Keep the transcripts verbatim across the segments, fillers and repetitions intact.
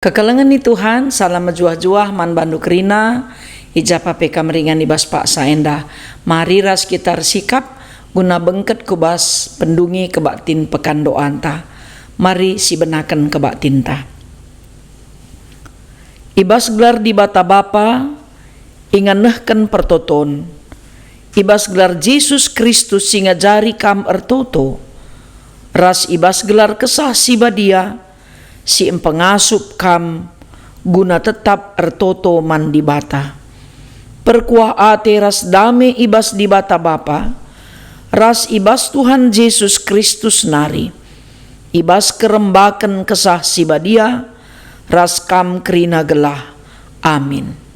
Kekelengen ni Tuhan, salam mejuah-juah man bandu kerina, i ja pa pe kam ringan i bas paksa enda. Mari ras kita ersikap guna bengket ku bas pendungi kebaktin pekan doanta. Mari sibenaken kebaktinta. I bas gelar Dibata Bapa, inganehken pertoton, i bas gelar Jesus Kristus si ngajari kam ertoto, ras i bas gelar Kesah Si Badia, si mpengasup kam guna tetap ertoto man Dibata. Perkuah ate ras dame i bas Dibata Bapa, ras i bas Tuhan Jesus Kristus nari, i bas kerembaken Kesah Si Badia, ras kam kerina gelah. Amin.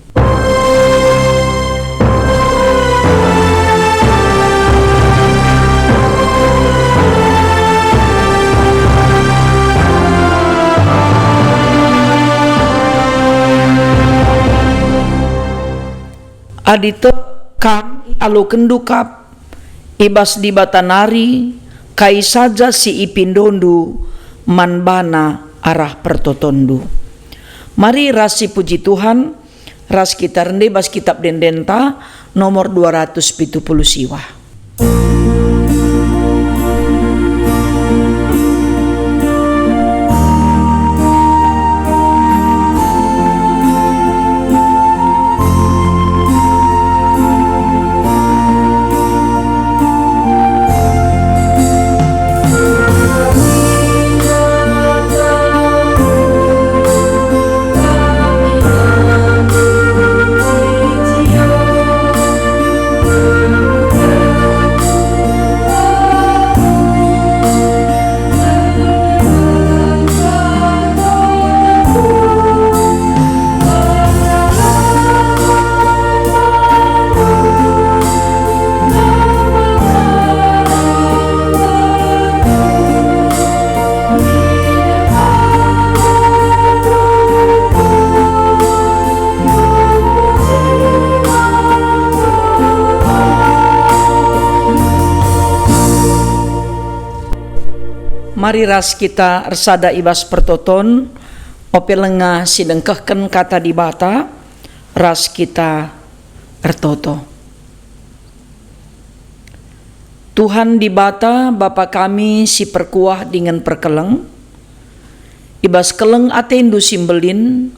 Adi tek kam ialokenndu kap i bas Dibata nari kai saja si ipindondu man baNa arah pertotonndu. Mari ras sipuji Tuhan, ras kita rende bas Kitap Ende-endenta nomor dua ratus pitu puluh siwah. Mari ras kita ersada i bas pertoton, ope lenga si dengkehken Kata Dibata, ras kita ertoto. Tuhan Dibata, Bapa kami si perkuah dingen perkeleng, i bas keleng ateNdu si mbelin,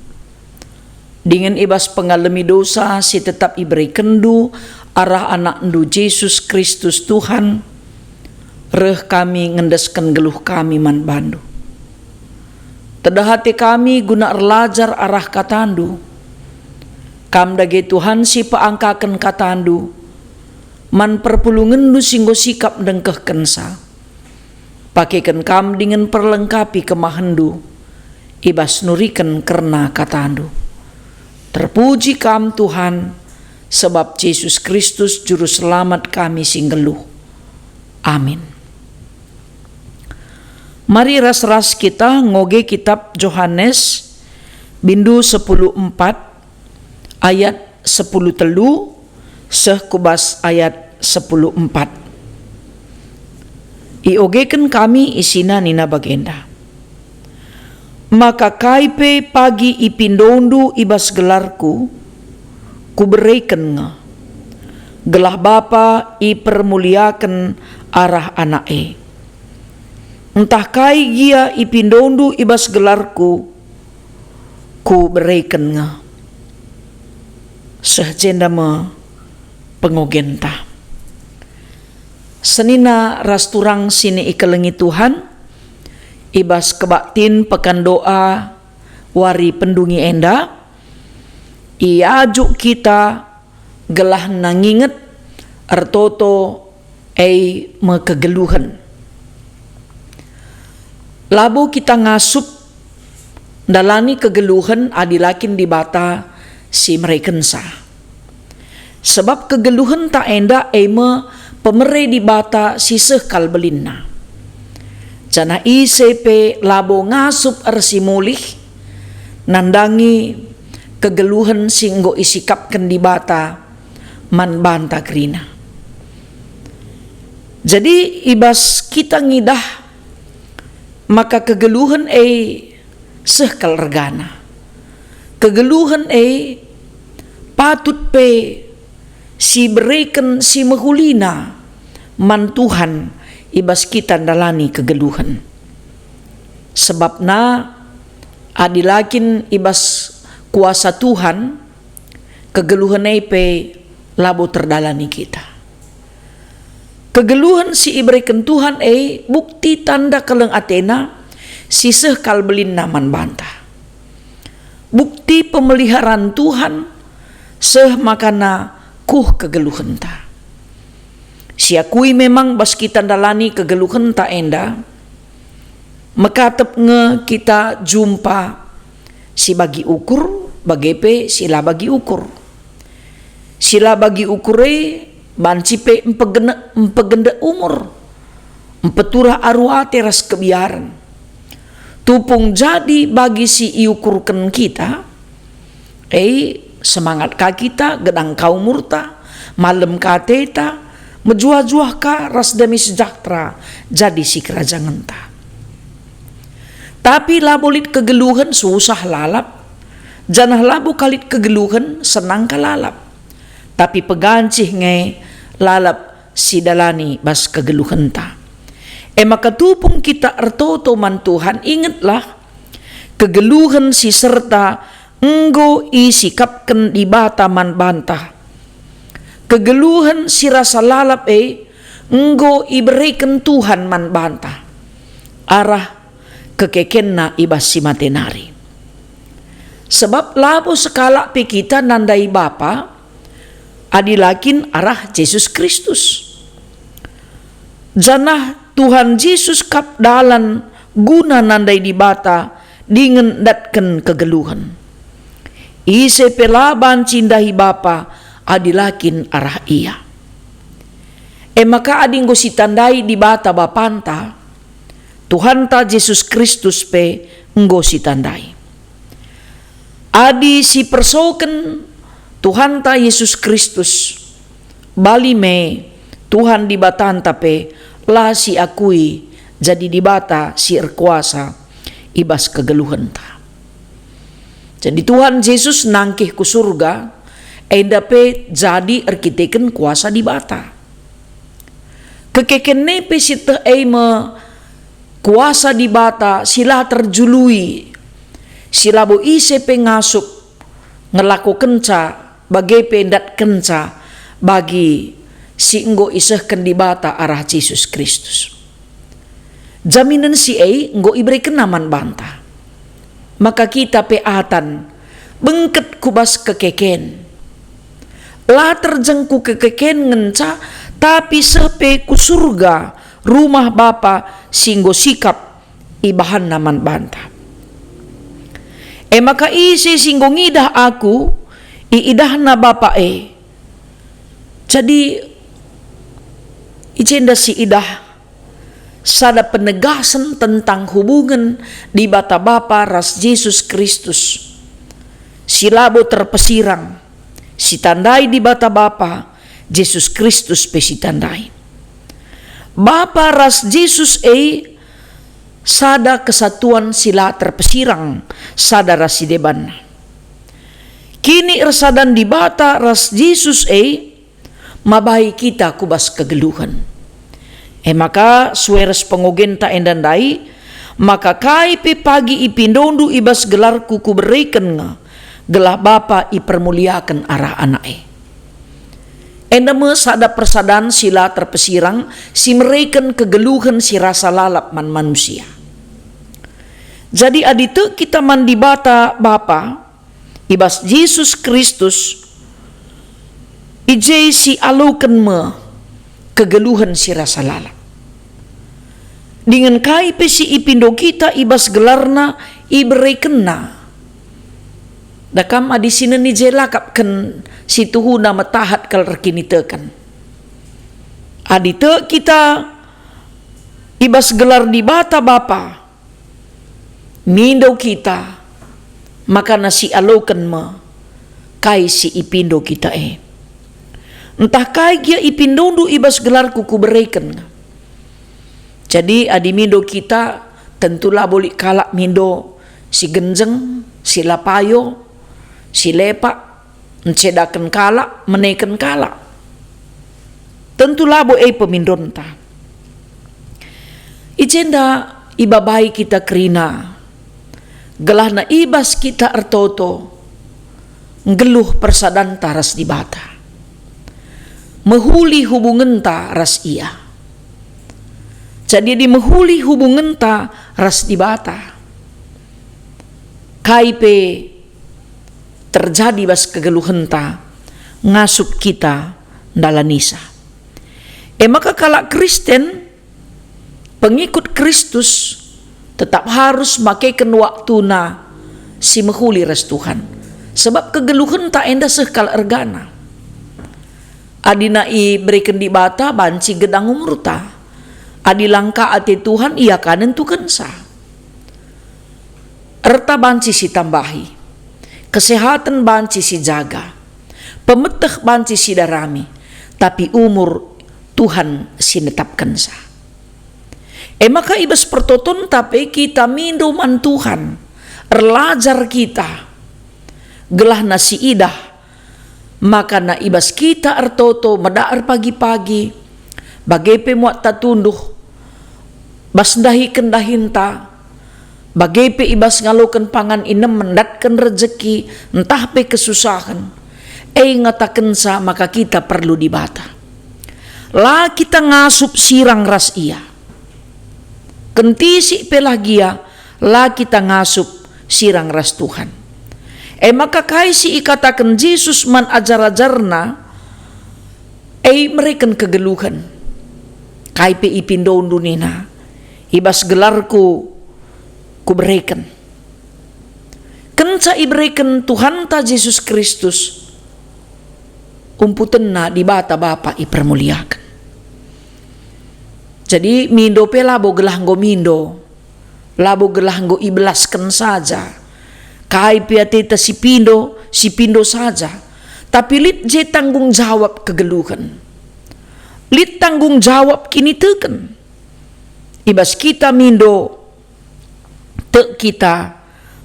dingen i bas pengalemi dosa si tetap iberekenNdu arah AnakNdu Jesus Kristus Tuhan, reh kami ngendesken geluh kami man baNdu. Tedah ate kami guna erlajar arah KataNdu. Kam dage Tuhan si peangkaken KataNdu, man perpulungenNdu si enggo sikap ndengkehkenca. Pakeken Kam dingen perlengkapi kemahenNdu i bas nuriken kerna KataNdu. Terpuji Kam, Tuhan, sebab Jesus Kristus Juru Selamat kami si nggeluh. Amin. Mari ras-ras kita ngoge Kitap Johanes, bindu sepuluh empat, ayat sepuluh telu seh ku bas ayat sepuluh empat. Iogeken kami isina nina bagenda, "Maka kai pe pagi ipindondu i bas gelarKu, Kubereken nge, gelah Bapa ipermuliaken arah Anak e. Ntah kai gia ipindondu i bas gelarKu, Kubereken nge." Seh jenda me pengogenta. Senina ras turang si ikelengi Tuhan, i bas kebaktin pekan doa wari pendungi enda, iajuk kita gelah nginget ertoto e me kegeluhen. Labo kita ngasup ndalani kegeluhen adi la kin Dibata si merekenca. Sebab kegeluhenta enda e me pemere Dibata si seh kal belinna. Janah ise pe labo ngasup ersimulih nandangi kegeluhen si enggo isikapken Dibata man banta kerina. Jadi, i bas kita ngidah maka kegeluhen e seh kal ergana. Kegeluhen e patut pe sibereken si mehulina man Tuhan i bas kita ndalani kegeluhen. Sebabna, adi la kin i bas kuasa Tuhan, kegeluhen e pe labo terdalani kita. Kegeluhen si ibereken Tuhan e bukti tanda keleng ateNa si seh kal belinna man banta. Bukti pemeliharaan Tuhan seh makana kuh kegeluhenta. Siakui memang bas kita ndalani kegeluhenta enda, mekatep nge kita jumpa si bagi ukur, bage pe si la bagi ukur. Si la bagi ukur e banci pe mpegene-, mpegende umur, mpeturah aru ate ras kebiaren. Tupung jadi bagi si iukurken kita, e, semangat ka kita, gedang ka umurta, malem ka ateta, mejuah-juah ka ras dame sejahtera jadi sikerajangenta. Tapi labo lit kegeluhen susah lalap, janah labo ka lit kegeluhen senang ka lalap. Tapi pegancih nge lalap si dalani bas kegeluhenta. E maka tupung kita ertoto man Tuhan, ingetlah, kegeluhen si serta enggo isikapken Dibata man banta. Kegeluhen si rasa lalap e enggo ibereken Tuhan man banta arah kekekenNa i bas si mate nari. Sebab labo sekalak pe kita nandai Bapa adi la kin arah Jesus Kristus. Janah Tuhan Jesus kap dalan guna nandai Dibata dingen ndatken kegeluhen. Ise pe la banci ndahi Bapa adi la kin arah Ia. E maka adi enggo sitandai Dibata Bapanta, Tuhanta Jesus Kristus pe enggo sitandai. Adi sipersoken Tuhanta Jesus Kristus, bali me Tuhan Dibatanta pe la siakui jadi Dibata si erkuasa i bas kegeluhenta. Jadi Tuhan Jesus nangkih ku Surga, enda pe jadi erkiteken kuasa Dibata. Kekeken e pe sieteh e me kuasa Dibata si la terjului, si labo ise pe ngasup ngelakokenca bage pe ndatkenca bagi si enggo isehken Dibata arah Jesus Kristus. Jaminen si e enggo iberekenNa man banta. Maka kita pe atan, bengket ku bas kekeken. La terjeng ku kekeken ngenca, tapi seh pe ku Surga, rumah Bapa si enggo sikap ibahanNa man banta. E maka ise si enggo ngidah Aku, iidahna Bapa e. Jadi, i jenda siidah sada penegasen tentang hubungen Dibata Bapa ras Jesus Kristus si labo terpesirang, sitandai Dibata Bapa, Jesus Kristus pe sitandai. Bapa ras Jesus e sada kesatuan si la terpesirang sada ras si debanna. Kiniersadan Dibata ras Jesus e mabai kita ku bas kegeluhen. E maka, sue ras pengogenta enda ndai, maka kai pe pagi ipindondu i bas gelarku kubereken nge, gelah Bapa ipermuliaken arah Anak e. Enda me sada persadan si la terpesirang, si mereken kegeluhen si rasa lalap man manusia. Jadi, adi tek kita man Dibata Bapa, i bas Jesus Kristus, i je si aloken me kegeluhen si rasa lalap. Dingen kai pe si ipindo kita i bas gelarNa, iberekenNa. Dakam adi sinen i je lakapken si tuhuna metahat kal erkiniteken. Adi tek kita I bas gelar Dibata Bapa, mindo kita, maka na sialoken me kai si ipindo kita e. Ntah kai gia ipindondu i bas gelarku kubereken. Jadi, adi mindo kita, tentu labo lit kalak mindo si genjeng, si la payo, si lepak, ncedaken kalak, meneken kalak. Tentu labo e pemindonta. I jenda ibabai kita kerina, gelahna i bas kita ertoto, nggeluh persadanta ras Dibata, mehuli hubungenta ras Ia. Jadi, adi mehuli hubungenta ras Dibata, kai pe terjadi bas kegeluhenta, ngasup kita ndalanisa. E maka kalak Kristen, pengikut Kristus, tetap harus makeken waktuna si mehuli ras Tuhan, sebab kegeluhenta enda seh kal ergana. Adina ibereken Dibata banci gedang umurta. Adi langka ate Tuhan, Ia ka nentukensa. Erta banci sitambahi, kesehaten banci sijaga, pemeteh banci sidarami, tapi umur Tuhan si netapkensa. E maka i bas pertotonta pe kita mindo man Tuhan, erlajar kita, gelahna siidah maka na i bas kita ertoto, meda erpagi-pagi, bage pe muatta tunduh, bas ndahiken dahinta, bage pe i bas ngaloken pangan inem, ndatken rejeki, ntah pe kesusahen, e ngatakensa maka kita perlu Dibata. La kita ngasup sirang ras Ia. Kentisik pe lah gia, la kita ngasup sirang ras Tuhan. E maka kai si ikataken Jesus man ajar-ajarNa, e mereken kegeluhen. Kai pe ipindondu nina, i bas gelarKu kubereken. Kenca ibereken Tuhanta Jesus Kristus, umputenna Dibata Bapa ipermuliaken. Jadi, mindo pe labo gelah enggo mindo, labo gelah enggo ibelasken saja. Kai pe ateta sipindo, sipindo saja. Tapi lit je tanggung jawab kegeluhen. Lit tanggung jawab kiniteken. I bas kita mindo, tek kita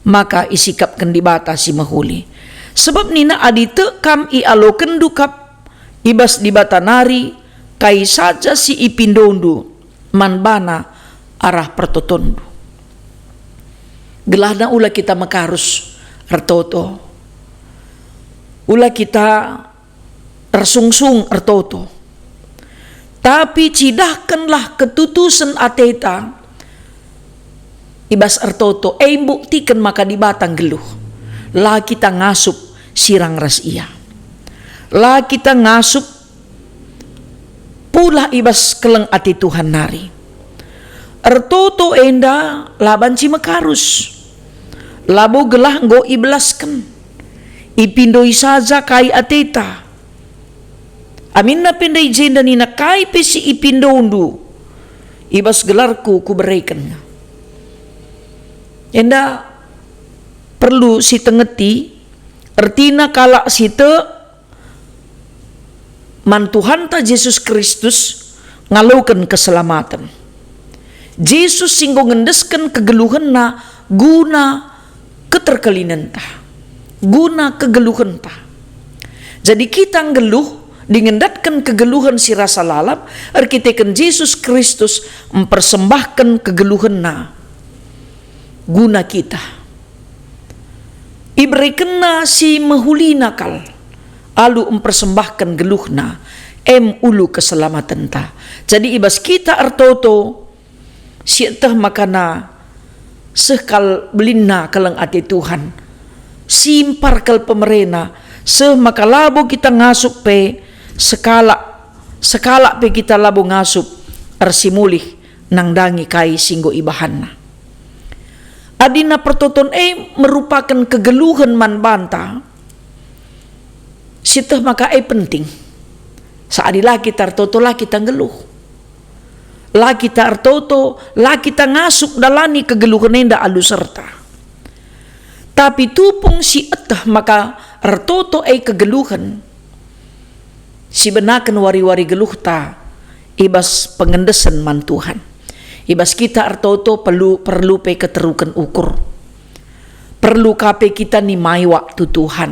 maka isikapken Dibata si mehuli. Sebab nina, "Adi tek kam ialokenndu kap i bas Dibata nari, kai saja si ipindondu man baNa arah pertotonndu." Gelahna ula kita mekarus ertoto. Ula kita ersungsung ertoto. Tapi cidahkenlah ketutusen ateta i bas ertoto, e mbuktiken maka Dibata nggeluh. La kita ngasup sirang ras Ia. La kita ngasup pulah i bas keleng ate Tuhan nari. Ertoto enda la banci mekarus. Labo gelah enggo ibelasken. Ipindoi saja kai ateta. Aminna pe ndai jenda nina, "Kai pe si ipindondu, i bas gelarKu kubereken." Enda perlu sitengeti, ertina kalak si tek man Tuhanta Jesus Kristus ngaloken keselamaten. Jesus si enggo ngendesken kegeluhenNa guna keterkelinenta, guna kegeluhenta. Jadi kita nggeluh dingen ndatken kegeluhen si rasa lalap erkiteken Jesus Kristus mpersembahken kegeluhenNa guna kita. IberekenNa si mehulina kal, alu mpersembahken geluhNa, em ulu keselamatenta. Jadi i bas kita ertoto, sieteh makana seh kal belinna keleng ate Tuhan, simpar kal pemereNa, seh maka labo kita ngasup pe sekalak, sekalak pe kita labo ngasup ersimulih nandangi kai si enggo ibahanNa. Adina pertoton e merupaken kegeluhen man banta, sieteh maka e penting. Sa adi la kita ertoto, la kita nggeluh. La kita ertoto, la kita ngasup ndalani kegeluhen enda alu serta. Tapi tupung si eteh maka ertoto e kegeluhen, sibenaken wari-wari geluhta i bas pengendesen man Tuhan. I bas kita ertoto perlu, perlu pe keteruken ukur. Perlu ka pe kita nimai waktu Tuhan.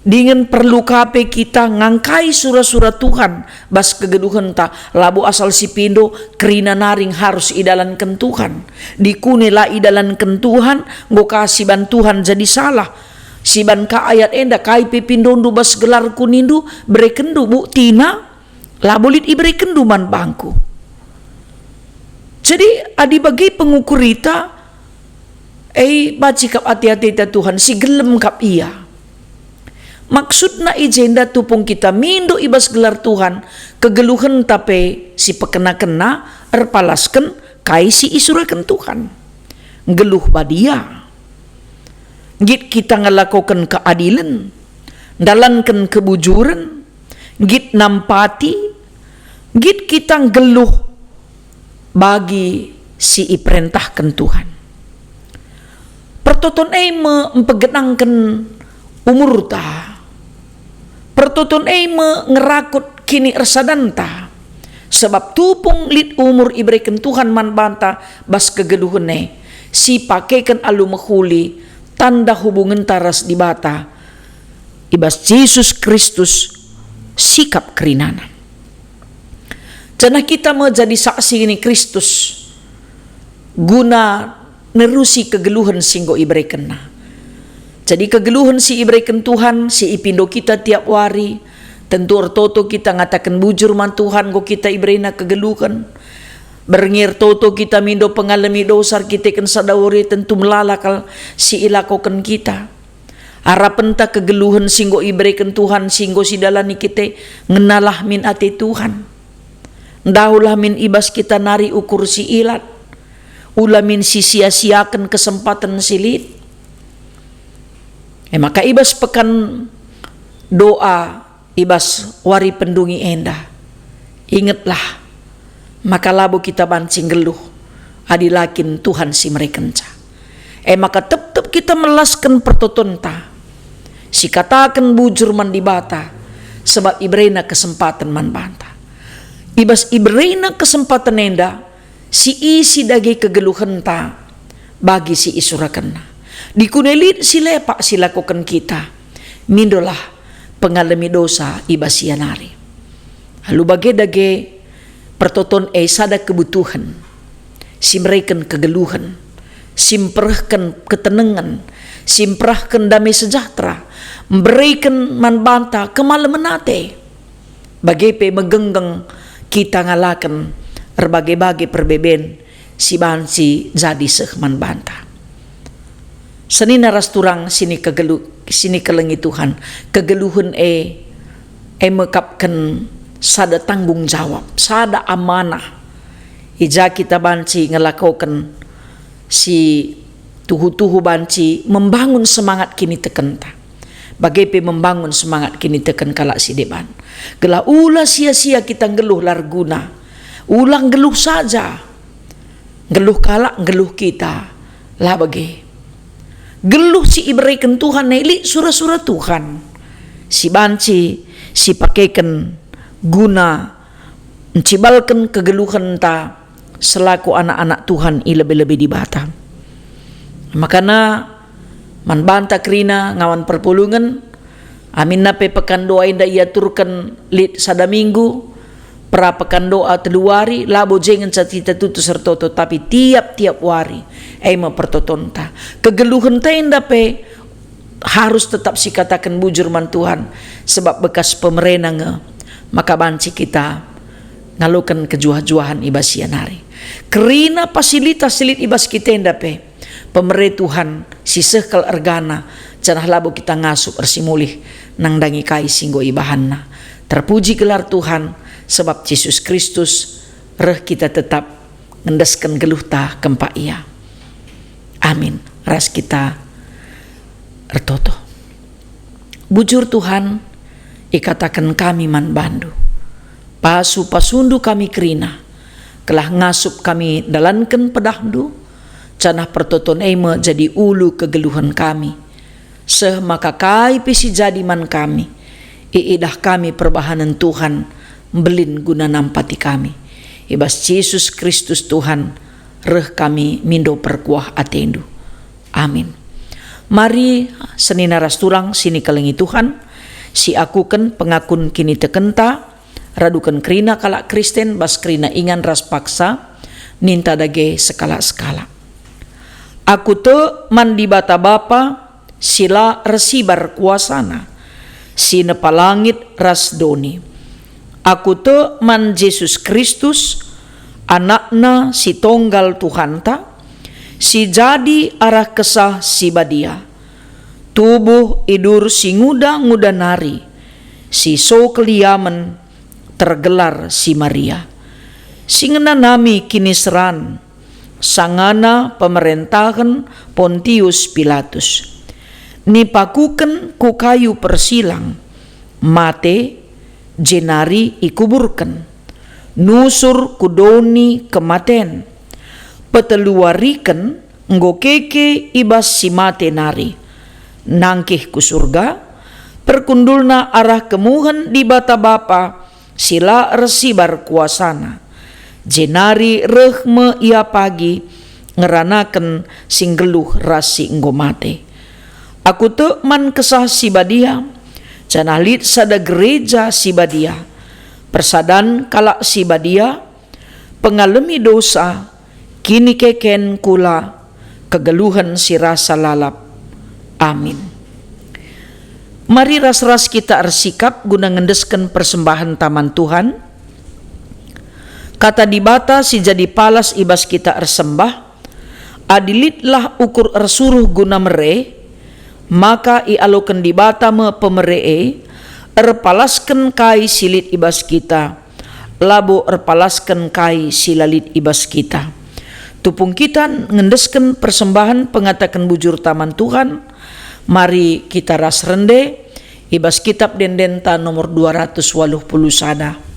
Dingen perlu ka pe kita ngangkai sura-sura Tuhan bas kegeluhenta, labo asal sipindo kerina naring harus idalanken Tuhan. Dikune la idalanken Tuhan, enggo ka siban Tuhan jadi salah. Siban ka ayat enda, "Kai pe pindondu bas gelarku nindu, berekenndu buktina, labo lit iberekenndu man bangku." Jadi, adi bage pengukurita, e, banci kap ate-ateta Tuhan, si gelem kap Ia. Maksudna i jenda tupung kita mindo i bas gelar Tuhan, kegeluhenta pe si pekena-kena erpalasken kai si isuraken Tuhan. Nggeluh badia. Nggit kita ngelakoken keadilen, ndalanken kebujuren, nggit nampati, nggit kita nggeluh bagi si iperentahken Tuhan. Pertoton e me mpegenangken umurta. Pertoton e me ngerakut kinisersadanta. Sebab tupung lit umur ibereken Tuhan man banta bas kegeluhen e, sipakeken alu mehuli tanda hubungenta ras Dibata i bas Jesus Kristus sikap kerinana. Janah kita me jadi saksi ni Kristus guna nerusi kegeluhen si enggo iberekenNa. Jadi kegeluhen si ibereken Tuhan, si ipindo kita tiap wari, tentu ertoto kita ngataken bujur man Tuhan enggo kita iberena kegeluhen. Berngi ertoto kita mindo pengalemi dosa erkiteken sada wari tentu melala kal si ilakoken kita. Arapenta kegeluhen si enggo ibereken Tuhan, si enggo sidalani kita, ngenalah min ate Tuhan. Ndahulah min i bas kita nari ukur si ilat. Ula min sisia-siaken kesempaten si lit. E maka i bas pekan doa, i bas wari pendungi enda, ingetlah maka labo kita banci nggeluh adi la kin Tuhan si merekenca. E maka tep-tep kita melasken pertotonta, sikataken bujur man Dibata, sebab iberena kesempaten man banta. I bas iberena kesempaten enda, si isi dage kegeluhenta bagi si isurakenna. Dikune lit si lepak si lakoken kita, mindolah pengalemi dosa i bas ia nari. Alu bage dage pertoton e sada kebutuhen si mereken kegeluhen, si mperehken ketenengen, si mperehken dame sejahtera, mbereken man banta kemalemen ate. Bage pe megenggeng kita ngalaken erbage-bage perbeben si banci jadi seh man banta. Senina ras turang si nikegelu-, si nikelengi Tuhan, kegeluhen e, e mekapken sada tanggung jawab, sada amanah. I ja kita banci ngelakoken si tuhu-tuhu banci membangun semangat kinitekenta. Bage pe membangun semangat kiniteken kalak si deban. Gelah ula sia-sia kita nggeluh la erguna. Ula nggeluh saja. Nggeluh kalak, nggeluh kita. La bage. Geluh si ibereken Tuhan e lit sura-sura Tuhan. Si banci sipakeken guna ncibalken kegeluhenta selaku anak-anak Tuhan i lebe-lebe Dibata. Makana man banta kerina ngawan perpulungen, aminna pe pekan doa enda iaturken lit sada minggu, pera pekan doa telu wari, labo je ngenca kita tutus ertoto, tapi tiap-tiap wari, e me pertotonta. Kegeluhenta enda pe harus tetap sikataken bujur man Tuhan, sebab bekas pemerena nge maka banci kita ngaloken kejuah-juahen i bas ia nari. Kerina fasilitas si lit i bas kita enda pe, pemere Tuhan si seh kal ergana, janah labo kita ngasup ersimulih nandangi kai si enggo ibahanNa. Terpuji gelar Tuhan, sebab Jesus Kristus reh kita tetap ngendesken geluhta kempak Ia. Amin. Ras kita ertoto. Bujur Tuhan, ikataken kami man bandu, pasu-pasundu kami kerina, Gelah ngasup kami ndalanken pedahNdu, janah pertoton e me jadi ulu kegeluhen kami, seh maka kai pe si jadi man kami, iidah kami perbahanen Tuhan mbelin guna nampati kami. I bas Jesus Kristus Tuhan, reh kami mindo perkuah ateNdu. Amin. Mari, senina ras turang si nikelengi Tuhan, siakuken pengakun kinitekenta, raduken kerina kalak Kristen bas kerina ingan ras paksa, ninta dage sekalak-sekalak. Aku tek man Dibata Bapa si la ersibar kuasaNa, si nepa langit ras doni. Aku tek man Jesus Kristus, AnakNa si tonggal Tuhanta, si jadi arah Kesah Si Badia, tubuh idur si nguda-nguda nari, si so keliamen, tergelar si Maria, si ngenanami kiniseran sangana pemerentahen Pontius Pilatus. Nipakuken ku kayu persilang, mate, jenari ikuburken. Nusur ku doni kematen. Peteluwariken enggo keke i bas si mate nari. Nangkih ku Surga, perkundulna arah kemuhen Dibata Bapa si la ersibar kuasaNa. Jenari reh me Ia pagi ngeranaken si nggeluh ras si enggo mate. Aku tek man Kesah Si Badia, janah lit sada gereja si badia, persadan kalak si badia, pengalemi dosa, kinikeken kula, kegeluhen si rasa lalap. Amin. Mari ras-ras kita ersikap guna ngendesken persembahen taman Tuhan. Kata Dibata si jadi palas i bas kita ersembah, adi litlah ukur ersuruh guna mere, maka ialoken Dibata me pemere e, erpalasken kai si lit i bas kita, labo erpalasken kai si la lit i bas kita. Tupung kita ngendesken persembahen pengataken bujur taman Tuhan, mari kita ras rende i bas Kitab Ende-endenta nomor dua ratus waluh puluh sada.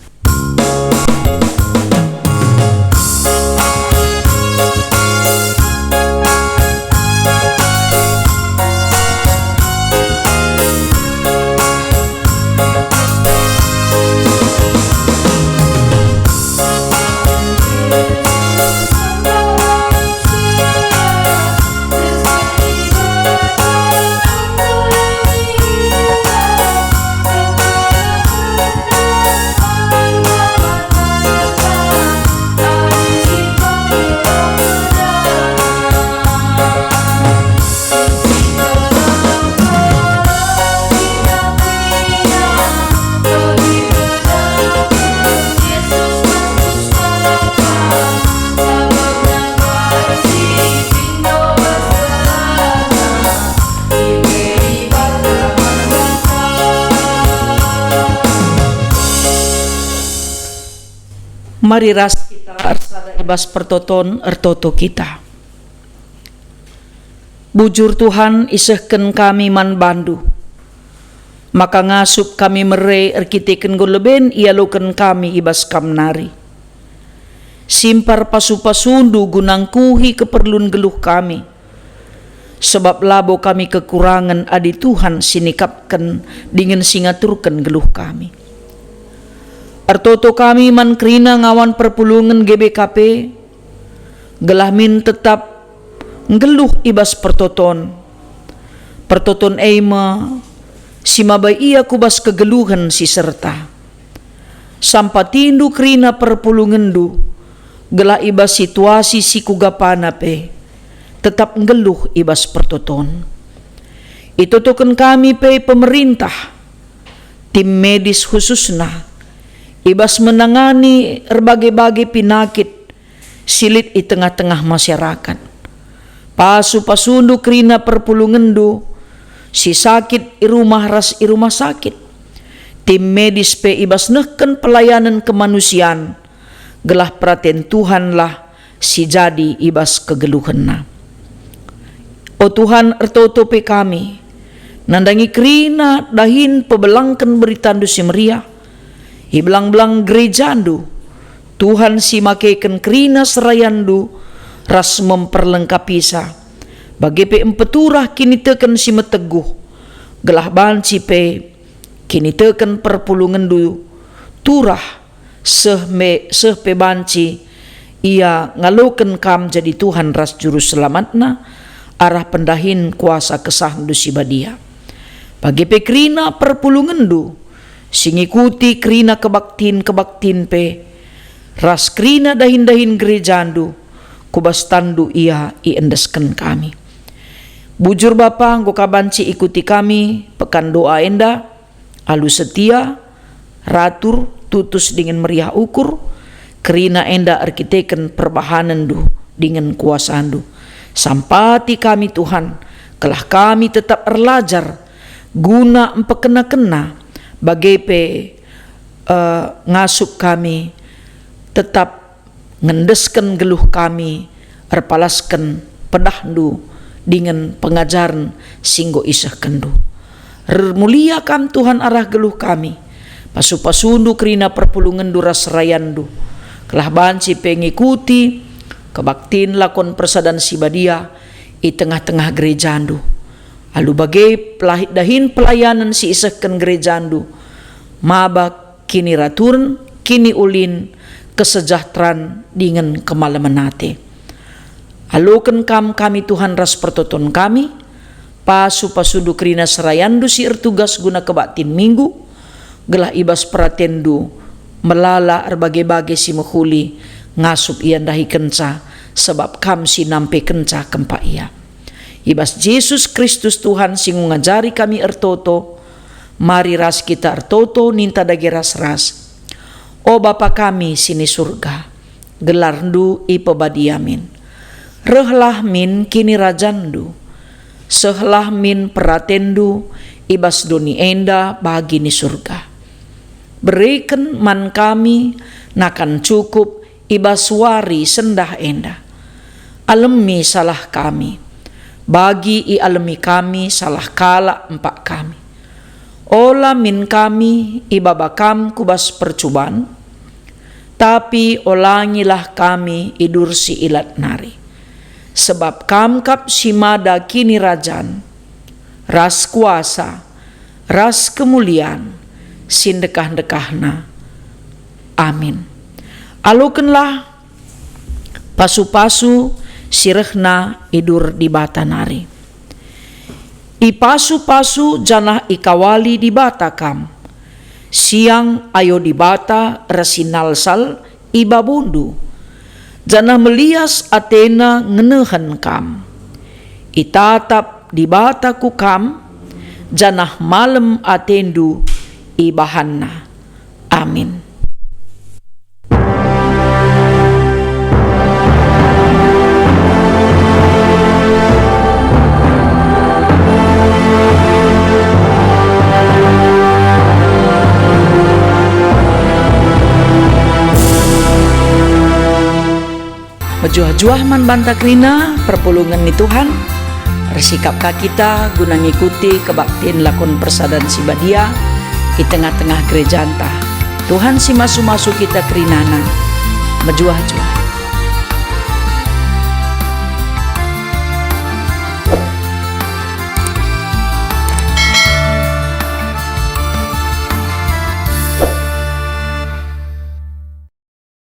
Mari ras kita ersada i bas pertoton ertoto kita. Bujur Tuhan, isehken kami man bandu, maka ngasup kami mere erkiteken enggo leben ialoken kami i bas Kam nari. Simpar pasu-pasundu guna ngkuhi keperlun geluh kami, sebab labo kami kekurangen adi Tuhan si nikapken dingen si ngaturken geluh kami. Ertoto kami man kerina ngawan perpulungen G B K P, gelah min tetap nggeluh i bas pertoton. Pertoton e me si mabai ia ku bas kegeluhen si serta. Sampatindu kerina perpulungenndu, gelah i bas situasi si kuga pana pe tetap nggeluh i bas pertoton. Itotoken kami pe pemerintah, tim medis khususna, i bas menangani erbage-bage pinakit si lit i tengah-tengah masyarakat. Pasu-pasundu kerina perpulungenndu si sakit i rumah ras i rumah sakit, tim medis pe i bas nehken pelayanen kemanusian, gelah peraten Tuhanlah si jadi i bas kegeluhenna. O Tuhan, ertoto pe kami, nandangi kerina dahin pebelangken beritandu si meriah, i belang-belang gerejandu, Tuhan si makeken kerina serayanNdu ras memperlengkapisa, bage pe mpeturah kiniteken si meteguh, gelah banci pe kiniteken perpulungenNdu turah seh me-, seh pe banci ia ngaloken Kam jadi Tuhan ras Juru Selamatna arah pendahin kuasa KesahNdu si Badia. Bage pe kerina perpulungenNdu si ngikuti kerina kebaktin-kebaktin pe, ras kerina dahin-dahin gerejaNdu, ku bas tanNdu ia iendesken kami. Bujur Bapa, enggo Kam banci ikuti kami pekan doa enda, alu setia, ratur, tutus dingen meriah ukur, kerina enda erkiteken perbahanenNdu dingen kuasaNdu. Sampati kami, Tuhan, gelah kami tetap erlajar guna mpekena-kena, bage pe, eh, ngasup kami tetap ngendesken geluh kami erpalasken pedahNdu dingen pengajaren si enggo isehkenNdu. Ermulia Kam, Tuhan, arah geluh kami. Pasu-pasuNdu kerina perpulungenNdu ras serayanNdu, gelah banci pe ngikuti kebaktin lakon persadan si badia i tengah-tengah gerejaNdu. Alu bage pelahi-, dahin pelayanen si isehken gerejaNdu, maba kiniraturen, kiniulin, kesejahteraan dingen kemalemen ate. Aloken Kam kami, Tuhan, ras pertoton kami, pasu-pasuNdu kerina serayanNdu si ertugas guna kebaktin Minggu, gelah i bas peratenNdu melala erbage-bage si mehuli ngasup ia ndahikenca, sebab Kam si nampekenca kempak ia. I bas Jesus Kristus Tuhan si ngajari kami ertoto, mari ras kita ertoto ninta dage ras-ras. O Bapa kami si ni Surga, gelarNdu ipebadia min. Rehlah min kinirajanNdu. Sehlah min peratenNdu i bas doni enda bagi ni Surga. Bereken man kami nakan cukup i bas wari sendah enda. Alemi salah kami, bagi ialemi kami salah kalak empak kami. Ola min kami ibaba Kam ku bas percuban, tapi olangilah kami idur si ilat nari. Sebab Kam kap si mada kinirajan, ras kuasa, ras kemulian si ndekah-ndekahna. Amin. Alokenlah pasu-pasu si rehna i dur Dibata nari. Ipasu-pasu janah ikawali Dibata kam. Siang ayo Dibata ersinalsal i babondu, janah melias ateNa ngenehen kam. Itatap Dibata ku kam, janah malem atendu ibahanNa. Amin. Mejuah-juah man banta kerina perpulungen ni Tuhan. Ersikap ka kita guna ngikuti kebaktin lakon persadan si badia i tengah-tengah gerejanta. Tuhan si masu-masu kita kerinana. Mejuah-juah.